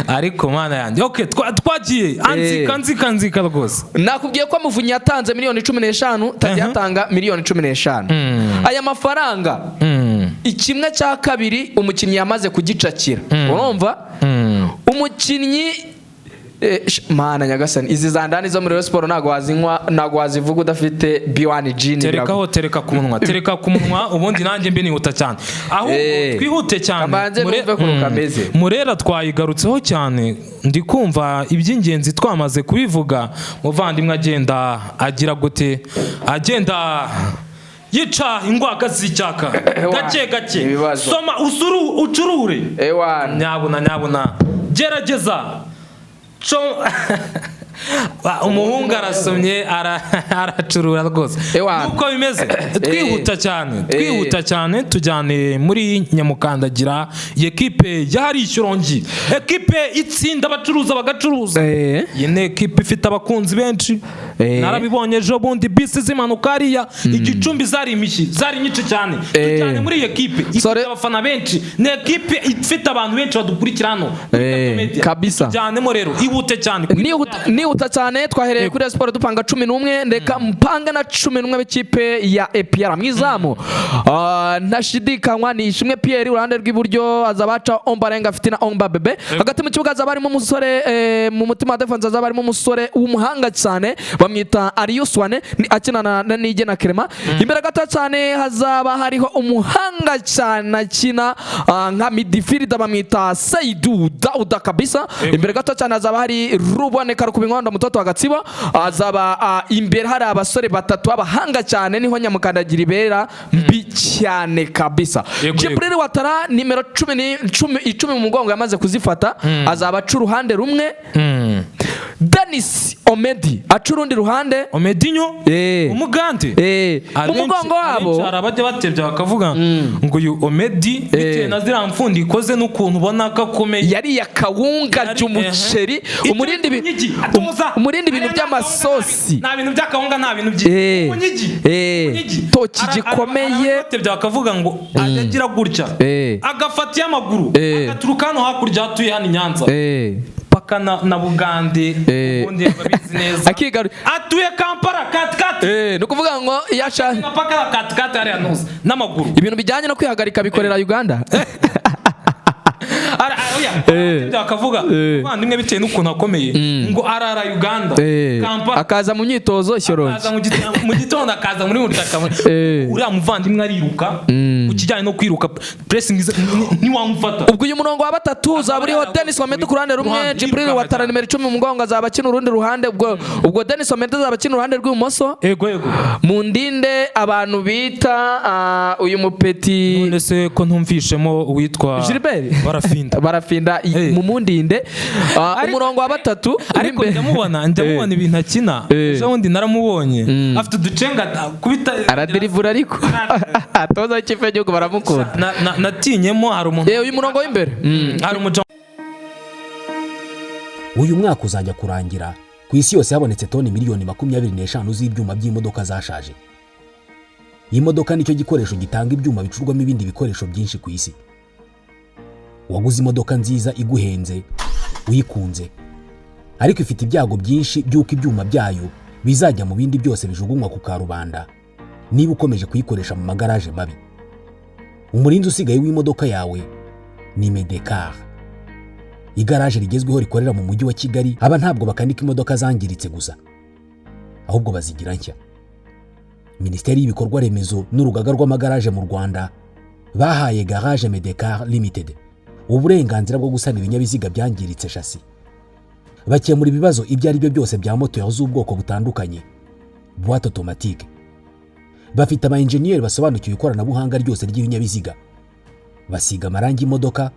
ariko mana yanjye. Okay, twagiye anzika, nzika, nzika rwose. Nakubwiye ko Muvunyi yatanze miliyoni 15, Tadeyo atanga miliyoni 15. Aya mafaranga, ikimwe cya kabiri umukinnyi yamaze kugicakira, urumva? Umukinnyi mana nyagasani, izi zandani zo muri Rayon Sport ntabwo wazinywa, ntabwo wazivuga udafite B1 Gin. Terekaho, tereka ku munwa, tereka ku munwa, ubundi nanjye mbe nihuta cyane. Ahubwo twihute cyane. Kabanze numve ukuntu kameze. Murera twayigarutseho cyane, ndi kumva iby'ingenzi twamaze kubivuga. Muvandimwe agenda agira gute? Agenda yica ingwaga z'icyaka gake gake. Ibibazo. Soma usuru ucurure. Ewana. Nyabuna, nyabuna, gerageza. Umuhungu arasomye, aracurura rwose. Ewana. Nuko bimeze. Twihuta cyane, twihuta cyane, tujyane muri Nyamukandagira. Iyi ekipe yahari Ishyorongi, ekipe itsinda abacuruza bagacuruza. Iyi ni ekipe ifite abakunzi benshi. Narabibonye ejo bundi bisi zimanuka hariya Igicumbi, zari imishyi, zari nyinshi cyane. Tujyane muri iyi ekipe ifite abafana benshi, ni ekipe ifite abantu benshi badukurikira hano kuri Capital Media. Kabisa. Tujyanemo rero, ihute cyane. Nihuta cyane, twahereye kuri Rayon Sport dupanga 11, reka mpanga na 11 b'ikipe ya APR. Mu izamu, ntashidikanywa ni Ishimwe Pierre. Uruhande rw'iburyo azaba aca Ombarenga Fitina Omba Bebe. Hagati mu kibuga azaba harimo umusore, mu mutima wa defense azaba harimo umusore w'umuhanga cyane bamwita Arius Wane, akina na Nige na Clement. Imbere gato cyane hazaba hariho umuhanga cyane akina nka midfielder bamwita Saidu Dauda kabisa. Imbere gato cyane hazaba hari Ruboneka Rukubinkondo mutoto wa Gatsibo. Azaba imbere hari abasore batatu b'abahanga cyane, niho Nyamukandagira ibera mbi cyane kabisa. Jibril Watara nimero cumi ni 10, 10 mu mugongo yamaze kuzifata, azaba aca uruhande rumwe. Denis Omedi aca urundi ruhande. Omedinho. Eh. Umugande. Eh, mu mugongo wabo. Abenshi hari abajya batebya bakavuga ngo uyu Omedi, bitewe na ziriya mfundi ikoze n'ukuntu ubona ko akomeye, yariye akawunga, arya umuceri, umurindi Umunyigi, atoza. umurindi ibintu Ariya nta by'amasosi. Nta bintu by'akawunga, nta bintu by'umunyigi. Umunyigi. Toki gikomeye. Hari abatebya bakavuga ngo ajya agira gutya, agafata iy'amaguru, agaturuka hano hakurya hatuye hano i Nyanza, paka na Bugande. Ubundi babizi neza. Atuye Kampala katikati. Ni ukuvuga ngo iyo ashaka Na paka katikati hariya ntuzi n'amaguru. Ibintu bijyanye no kwihagarika bikorera Uganda. Oya, abatebya bakavuga umuvandimwe, bitewe n'ukuntu akomeye, ngo arara Uganda, Kampala, akaza mu myitozo Shyorongi. Akaza mu gitondo akaza muri mutaka. Uriya muvandimwe ariruka. Ku kijyanye no kwiruka, pressing ntiwamufata. Ubwo uyu murongo wa batatu uzaba uriho Denis Omedi ku ruhande rumwe, Ruhande, Jibril yirukanka Watara cyane. nimero 10 mu mugongo azaba akina urundi ruhande. Ubwo Denis Omedi azaba akina uruhande rw'ibumoso. Ego ego. Mu ndinde abantu bita uyu mupeti. None se ko ntumvishemo uwitwa Gilbert. Barafinda? Barafinda mu mundinde. Umurongo wa batatu Ariko w'imbere. ndamubona ibintu akina. Ejo bundi naramubonye afite uducenga kubita. Aradirivura, ariko atoza w'ikipe y'igihugu baramukunda. Natinyemo hari umuntu. Uyu murongo w'imbere. Hari umuja. Uyu mwaka uzajya kurangira ku isi yose habonetse toni miliyoni 25 z'ibyuma by'imodoka zashaje. Imodoka nicyo gikoresho gitanga ibyuma bicurwamo ibindi bikoresho byinshi ku isi. Waguze imodoka nziza iguhenze, uyikunze, ariko ifite ibyago byinshi by'uko ibyuma byayo bizajya mu bindi byose bijugunywa ku karubanda niba ukomeje kuyikoresha mu magaraje mabi. Umurinzi usigaye w'imodoka yawe ni Medekar, igaraje rigezweho rikorera mu mujyi wa Kigali. Aba ntabwo bakanika imodoka zangiritse gusa, ahubwo bazigira nshya. Minisiteri y'ibikorwa remezo n'urugaga rw'amagaraje mu Rwanda bahaye Garage Medecar Limited uburenganzira bwo gusana ibinyabiziga byangiritse châssis. Bakemura ibibazo ibyo ari byo byose bya moteri z'ubwoko butandukanye, boîte automatique. Bafite ama enjeniyeri basobanukiwe ikoranabuhanga ryose ry'ibinyabiziga. Basiga amarangi imodoka.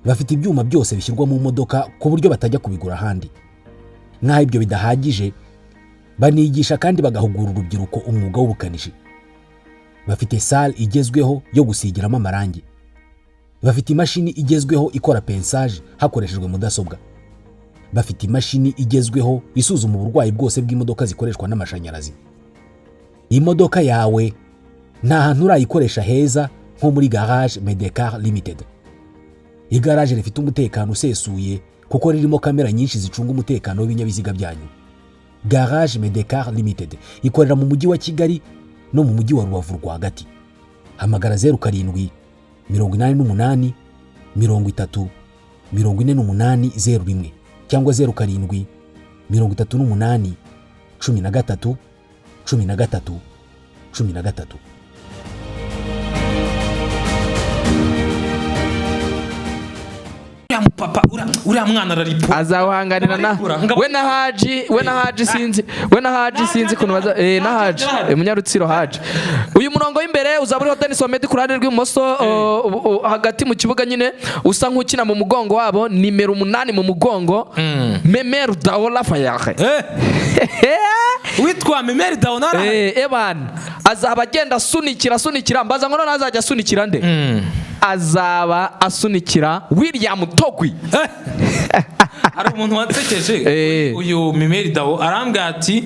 Bafite ibyuma byose bishyirwa mu modoka ku buryo batajya kubigura ahandi. Nk'aho ibyo bidahagije, banigisha kandi bagahugura urubyiruko umwuga w'ubukanishi. Bafite salle igezweho yo gusigiramo amarangi. Bafite imashini igezweho ikora painçage hakoreshejwe mudasobwa. Bafite imashini igezweho isuzuma uburwayi bwose bw'imodoka zikoreshwa n'amashanyarazi. Imodoka yawe nta hantu urayikoresha heza nko muri Garage Medecar Limited, igaraje rifite umutekano usesuye kuko ririmo kamera nyinshi zicunga umutekano w'ibinyabiziga byanyu. Garage Medecar Limited ikorera mu mujyi wa Kigali no mu mujyi wa Rubavu rwagati. Hamagara 0788 30 48 01 cyangwa 0738 13 13 13. Uriya mupapa, uriya mwana araripura. Azawuhanganira na we na Haji, sinzi, we na Haji, sinzi ukuntu baza na Haji, Munyarutsiro Haji. Uyu murongo w'imbere uzaba uriho Denis Omedi ku ruhande rw'ibumoso. Hagati mu kibuga nyine usa nk'ukina mu mugongo wabo, nimero 8 mu mugongo, Memer Daola Fayare. Witwa Memeri Dawunara. Eban azaba agenda asunikira, asunikira. Mbaza ngo none azajya asunikira nde? Azaba asunikira William Togwi. Hari umuntu wansekeje. Uyu Mimeri Dawo arambwira ati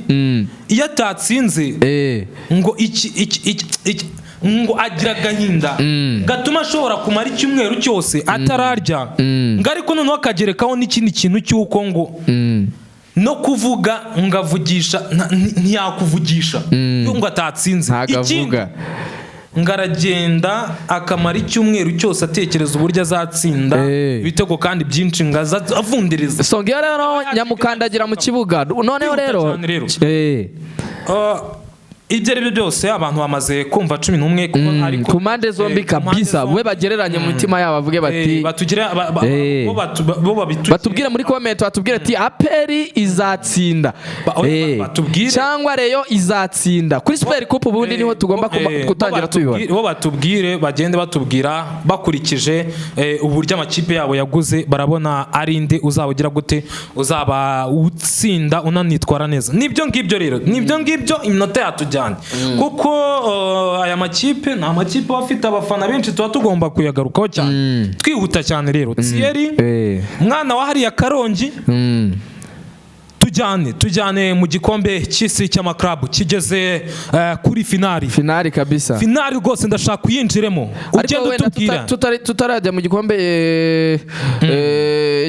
iyo atatsinze, ngo iki iki iki iki, ngo agira agahinda gatuma ashobora kumara icyumweru cyose atararya, ngo ariko noneho akagerekaho n'ikindi kintu cy'uko ngo no kuvuga ngo avugisha ntiyakuvugisha iyo ngo atatsinze. Ntago Ikindi, avuga. ngo aragenda akamara icyumweru cyose atekereza uburyo azatsinda ibitego kandi byinshi, ngo aza avundereza. Songa rero nyamukandagira mu kibuga noneho Kwihuta rero. Cyane rero. Ibyo ari byo byose, abantu bamaze kumva 11 kuko ariko Ku mpande zombi. Ku mpande Kabisa. zombi. We bagereranye mu mitima yabo, bavuge bati Batugire bo babitugire. Batubwire muri comment, batubwire ati APR izatsinda Oya, batubwire. cyangwa Rayon izatsinda kuri Super Coupe. Ubundi niho tugomba gutangira tubibona. Bo batubwire, bagende batubwira bakurikije uburyo amakipe yabo yaguze, barabona ari nde uzaba ugira gute, uzaba utsinda unanitwara neza. Nibyo ngibyo rero, nibyo ngibyo. Iminota yatujyanye kuko aya makipe ni amakipe aba afite abafana benshi, tuba tugomba kuyagarukaho cyane. Twihuta cyane rero, Thierry, mwana wa hariya Karongi, tujyane mu gikombe cy'isi cy'amaklabu kigeze kuri finali. Finali kabisa. Finali rwose ndashaka kuyinjiremo. Ariko Ugenda wenda utubwira. tutarajya mu gikombe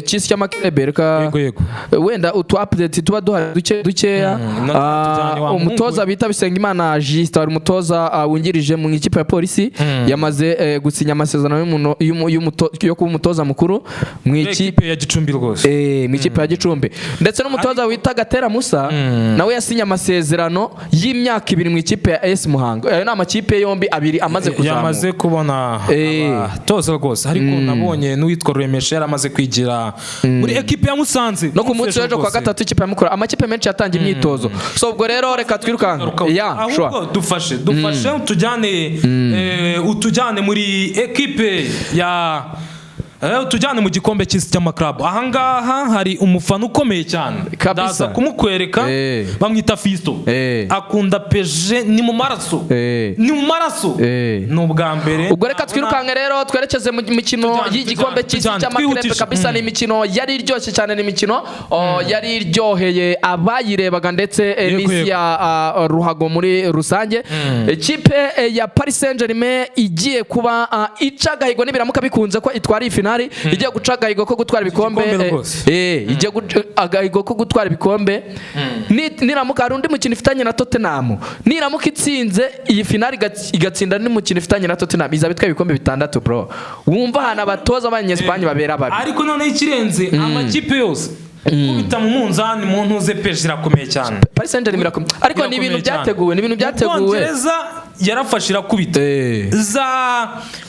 cy'isi cy'amaklebe, reka Yego, yego. Wenda utu update tuba duhari duke dukeya. Iminota tujyane wa muhungu Umutoza we. bita Bisengimana Justin, wari umutoza wungirije mu ikipe ya Polisi, yamaze gusinya amasezerano yo kuba umutoza mukuru mu ikipe Ikipe ya Gicumbi rwose. Mu ikipe ya Gicumbi, ndetse n'umutoza wita Gatera Musa nawe yasinye amasezerano y'imyaka 2 mu ikipe ya AS Muhanga. Ayo ni amakipe yombi abiri amaze kuzamuka. Yamaze kubona abatoza rwose, ariko nabonye n'uwitwa Ruremesha yaramaze kwigira muri ekipe ya Musanze. No ku munsi w'ejo kwa Rwose. gatatu ikipe ya Mukura, amakipe menshi yatangiye imyitozo. So ubwo rero reka twirukanka ya. Ahubwo Sure. dufashe utujyane, utujyane muri ekipe ya utujyane mu gikombe cy'isi cy'amaklabu. Ahangaha hari umufana ukomeye cyane. Kabisa. Ndaza kumukwereka. Bamwita Fisto. Akunda PSG, ni mu maraso. Ni mu maraso. Ni ubwa mbere Ubwo reka twirukanke rero, twerekeze mu mikino Tujyane, y'igikombe tujyane, cy'isi tujyane, cy'amaklebe. twihutishe. Kabisa, ni imikino yari iryoshye cyane, ni imikino yari iryoheye abayirebaga ndetse n'isi ya ruhago muri rusange. Ikipe ya Paris Saint-Germain igiye kuba ica agahigo nibiramuka bikunze ko itwara iyi finali, igiye guca agahigo ko gutwara ibikombe. Igikombe rwose. Igiye guca agahigo ko gutwara ibikombe. Niramuka hari undi mukino ifitanye na Tottenham, niramuka itsinze iyi finali igatsinda n'umukino ifitanye na Tottenham, izaba itwaye ibikombe bitandatu. Bro, wumva ahantu abatoza b'abanyesipanye babera babi. Ariko noneho ikirenze, amakipe yose kubita mu munzani mu ntuze, PSG irakomeye cyane. Paris Saint-Germain irakomeye, ariko ni ibintu Irakomeye cyane. byateguwe, ni ibintu byateguwe. Ubwongereza yarafashe irakubita. Za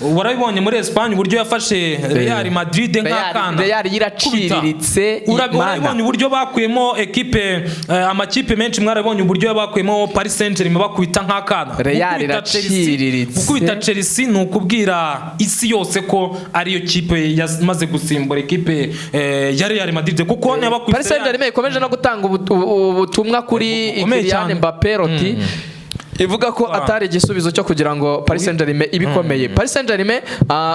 warabibonye muri Espagne uburyo yafashe Real Madrid nk'akana. Real yiraciriritse. Mana. Urabibonye uburyo bakuyemo ekipe, amakipe menshi, mwarabibonye uburyo bakuyemo Paris Saint-Germain bakubita nk'akana. Real Gukubita Chelsea- iraciriritse. Gukubita Chelsea ni ukubwira isi yose ko ariyo kipe yamaze gusimbura ekipe ya Real Madrid, kuko niba bakubise Paris Saint-Germain ikomeje no gutanga ubutumwa kuri Bukomeye Kylian cyane. Mbappé roti ivuga ko atari igisubizo cyo kugira ngo Paris Saint-Germain ibe ikomeye. Paris Saint-Germain,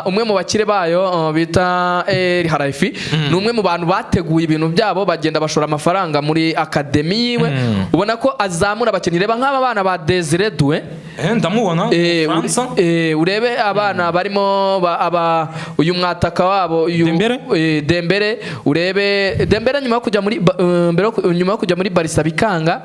umwe mu bakire bayo bita El Khelaifi, ni umwe mu bantu bateguye ibintu byabo, bagenda bashora amafaranga muri academy yiwe, ubona ko azamura abakinnyi. Reba nk'aba bana ba Desire Doué. Ndamubona. Faransa. Urebe abana barimo aba uyu mwataka wabo uyu Dembele? Dembele, urebe Dembele nyuma yo kujya muri mbere nyuma yo kujya muri Barca bikanga.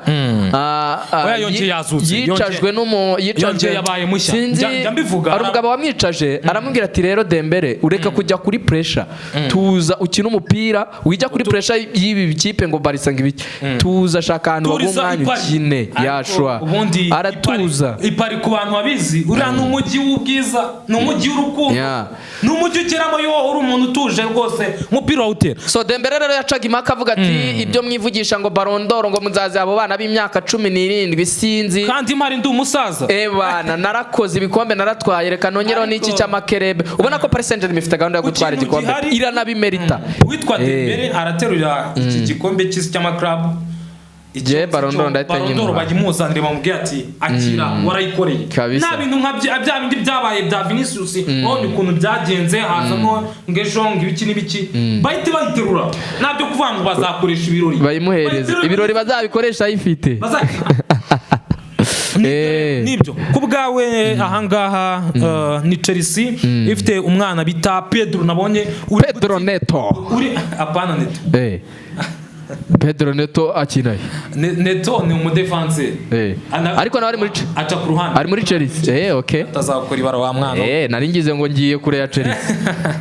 Oya, yongeye yazutse, Yicajwe n'umu yicajwe yongeye yabaye mushya. Sinzi, Njya mbivuga. hari umugabo wamwicaje aramubwira ati: "Rero Dembele, ureka kujya kuri pressure, tuza ukine umupira, wijya kuri pressure y'ibi bikipe ngo Barca ngo ibiki, tuza, shaka ahantu baguha Turiza umwanya i Paris. ukine." Ariko Yashwa ubundi aratuza. I Paris, ku bantu babizi, uriya ni umujyi w'ubwiza, ni umujyi w'urukundo, ni umujyi ugeramo iyo uri umuntu utuje rwose, umupira wawutera. So Dembele rero yacaga impaka avuga ati: "Ibyo mwivugisha ngo Ballon d'Or, ngo muzaze abo bana b'imyaka 17, sinzi." Kandi mpari ndi umusaza. Ebana narakoze ibikombe, naratwaye, reka nongereho n'iki cy'amakerebe. Ubona ko Paris Saint-Germain ifite gahunda yo Ku gutwara kintu igikombe, iranabimerita. Uwitwa Dembele araterura iki gikombe cy'isi cy'amaklabu. Je, Ballon d'Or ndahita Ballon d'Or nyimuha. Bayimuzanire, bamubwire ati: "Akira, warayikoreye." Kabisa. Nta bintu nka bya bindi byabaye bya Vinicius, ubonye ukuntu byagenze, hazamo ngo ejo ngo ibiki n'ibiki, bahite bayiterura, nta byo kuvuga ngo bazakoresha ibirori. Bayimuhereze. Bayiterure. Ibirori bazabikoresha ayifite. Nibyo, ku bwawe ahangaha ni Chelsea ifite umwana bita Pedro nabonye uri Pedro Neto. Uri apana Neto. Pedro Neto akinaye. Neto ni umudefanse. Ariko nawe ari muri Aca ku ruhande. Ari muri Chelsea, okay. Atazakora ibara wa mwana we. Nari ngize ngo ngiye kure ya Chelsea.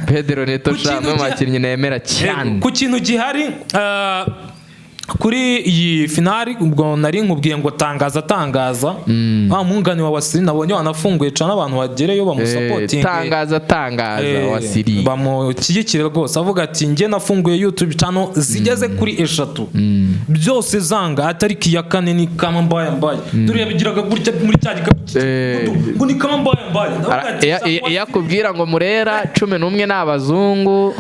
Pedro Neto Ku sha, kintu umwe mu bakinnyi nemera cyane. Ku kintu gihari, Kuri iyi finali, ubwo nari nkubwiye ngo tangaza, tangaza wa mungani wa Wasiri, nabonye wanafunguye cana abantu bagereyo bamusapotinge. Tangaza, tangaza Wasiri. Bamushyigikire rwose. Avuga ati: "Njye nafunguye YouTube channel zigeze kuri eshatu, byose zanga, atari iya kane ni kama mbaya mbaya." Dore yabigiraga gutya muri cya gikapu ngo ni kama mbaya mbaya. Ndavuga ati, Iyo akubwira ngo Murera 11 ni abazungu.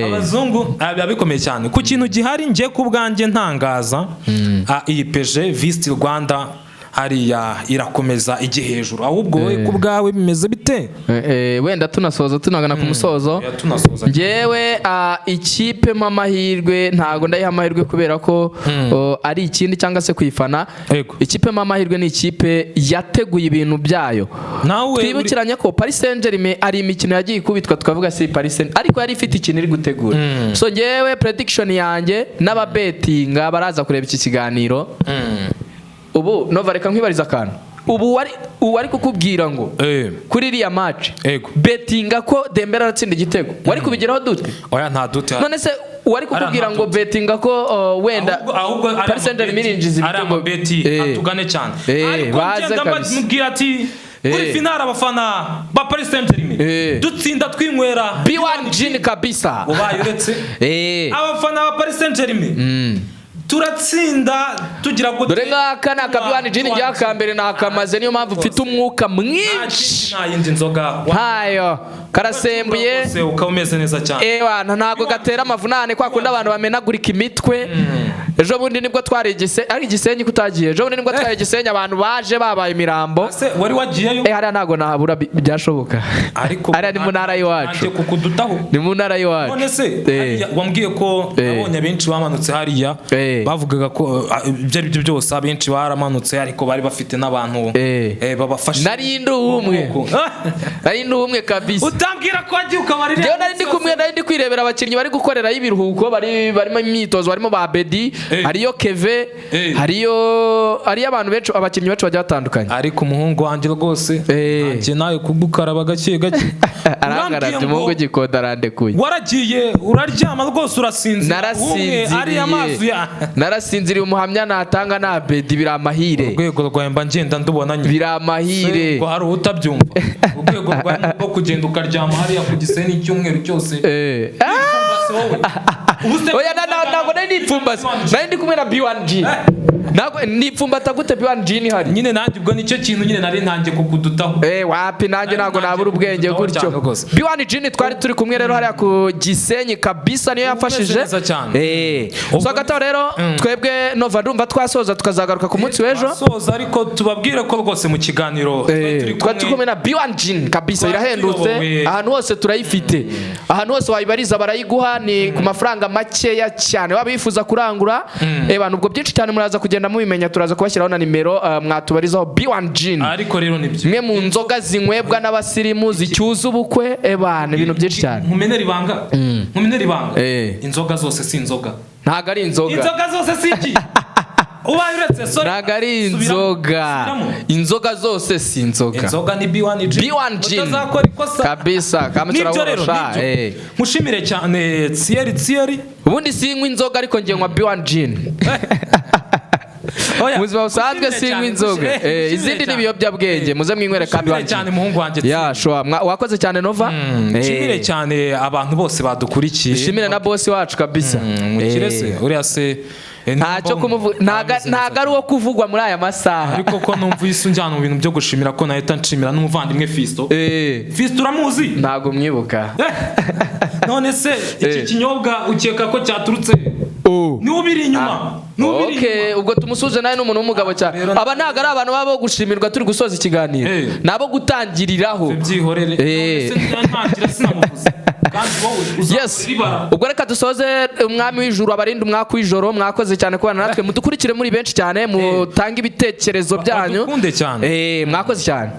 Abazungu, biba bikomeye cyane. Ku kintu gihari, njye ku bwanjye ntangaza, iyi PSG Visit Rwanda hariya irakomeza ijye hejuru. Ahubwo wowe ku bwawe bimeze bite? Wenda tunasoza, tunagana ku musozo. Oya, tunasoza. Njyewe ikipe mpa amahirwe, ntago ndayiha amahirwe kubera ko ari ikindi cyangwa se kuyifana. Ikipe mpa amahirwe ni ikipe yateguye ibintu byayo. Nawe Twibukiranye ko Paris Saint-Germain ari imikino yagiye ikubitwa tukavuga si Paris Saint, ariko yari ifite ikintu iri gutegura. So njyewe prediction yanjye, n'ababetinga baraza kureba iki kiganiro ubu, Nova, reka nkwibariza akantu. Ubu wari uwari kukubwira ngo kuri iriya match betinga ko Dembele aratsinda igitego, wari kubigeraho dute? Oya, nta dute. None se uwari kukubwira nta ngo betinga ko wenda Ahubwo ari Paris Saint-Germain irinjiza ari ibitego amabeti atugane cyane, ariko baze ngenda kabisa. mbabwira ati kuri finale, abafana ba Paris Saint-Germain, dutsinda twinywera B1 Gin kabisa. Ubaye uretse abafana ba Paris Saint-Germain, turatsinda tugira gute? Dore ngaka ni aka B1 Gin njya akambere nakamaze, niyo mpamvu mfite umwuka mwinshi. Nta yindi nzoga. Ntayo, karasembuye. Rwose ukaba umeze neza cyane. Ewa, ntabwo gatera amavunane kwa kundi abantu bamenagurika imitwe. Ejo bundi nibwo twari ari Igisenyi, kutagiye, ejo bundi nibwo twari Igisenyi, abantu baje babaye imirambo. Se wari wagiyeyo? Hariya ntabwo nahabura, byashoboka. Ariko Hariya ni mu ntara y'iwacu. Nanjye kukudutaho. Ni mu ntara y'iwacu. None se hariya wambwiye ko nabonye abenshi bamanutse hariya, bavugaga ko ibyo ari byo byose abenshi baramanutse, ariko bari bafite n'abantu babafasha. Nari ndi umwe, nari ndi umwe kabisa. Utambwira ko wagiye ukabarira. Njyewe nari ndi kumwe, nari ndi kwirebera abakinnyi bari gukorerayo ibiruhuko, bari barimo imyitozo, barimo ba Bedi, hariyo Keve, hariyo abantu benshi, abakinnyi benshi bagiye batandukanye. Ariko umuhungu wanjye rwose, nanjye nawe kugukaraba gake gake. Arangarabye. Urambwiye Umuhungu ngo gikoda arandekuye. Waragiye uraryama rwose urasinzira, umwe ariya mazi ya Narasinziriye, narasinziriye. Umuhamya natanga na Bedi, biri amahire. Urwego rwawe mba ngenda ndubona nyine. Biri amahire. Ngo hari utabyumva, urwego rwawe ni urwo kugenda ukaryama hariya ku Gisenyi icyumweru cyose. Wipfumbase wowe. Ubu se- Oya, ntabwo nari nipfumbase, nari ndi kumwe na B1G. Ntabwo nipfumbata gute B1G ni hari? Nyine nanjye ubwo nicyo kintu nyine nari ntangiye kukudutaho. Wapi, nanjye Nari ntabwo ntangiye nabura ubwenge kukudutaho gutyo. cyane rwose. B1 Gin twari turi kumwe rero hariya ku Gisenyi kabisa, niyo yamfashije. Neza cyane. So hagati aho rero, twebwe Nova ndumva twasoza, tukazagaruka ku munsi w'ejo. Twasoza, ariko tubabwire ko rwose mu kiganiro twari turi Twari turi kumwe na B1 Gin kabisa. Twari Irahendutse. tuyobowe. Ahantu hose turayifite, ahantu hose wayibariza barayiguha, ni ku mafaranga makeya cyane. Waba wifuza kurangura, bantu, ubwo byinshi cyane muraza kugenda mubimenya, turaza kubashyiraho na nimero mwatubarizaho B1 Gin. Ariko rero nibyo. Imwe mu nzoga zinywebwa n'abasirimu, zicyuza ubukwe, ebana, ibintu byinshi cyane. Nkumenere ibanga, nkumenere ibanga. Inzoga zose si inzoga. Ntabwo ari inzoga. Inzoga zose si iki? Ubaye uretse, sorry. Ntabwo ari Subiramo. inzoga. Subiramo. Inzoga zose si inzoga. Inzoga ni B1 Gin. B1 Gin. Utazakora ikosa. Kabisa. Nibyo rero. Kamuturabosha. Nibyo, mushimire cyane Thierry, Thierry. Ubundi sinywa inzoga, ariko njye nywa B1 Gin. Oya, Mu buzima busanzwe mushimire sinywa cyane, inzoga. mushimire Izindi ni cyane. ibiyobyabwenge, muze mwinywere ka Mushimire B1 cyane Gin. muhungu wanjye. Ya sure. Wakoze cyane, Nova. Nshimire cyane abantu bose badukurikiye. Dushimire na boss wacu kabisa. Mukire se uriya se Ntacyo nimba kumuvuga, ameze neza. Ntago ari uwo kuvugwa muri aya masaha. Ariko ko numva isi unjyana mu bintu byo gushimira, ko nahita nshimira n'umuvandimwe Fisto. Fisto uramuzi? Ntago mwibuka. None se iki kinyobwa ukeka ko cyaturutse niwe ubiri inyuma, niwe ubiri Okay, inyuma. ubwo tumusuze nawe, ni umuntu w'umugabo cyane. Rero- Aba ntabwo ari abantu baba bo gushimirwa turi gusoza ikiganiro. Ni abo gutangiriraho. Byihorere. None se ntangira sinamuvuze, kandi wowe uzakora ibara. Ubwo reka dusoze. Umwami w'ijuru abarinde umwaka w'ijoro. Mwakoze cyane kubana natwe, mudukurikire muri benshi cyane, mutange ibitekerezo byanyu. Badukunde cyane. Mwakoze cyane.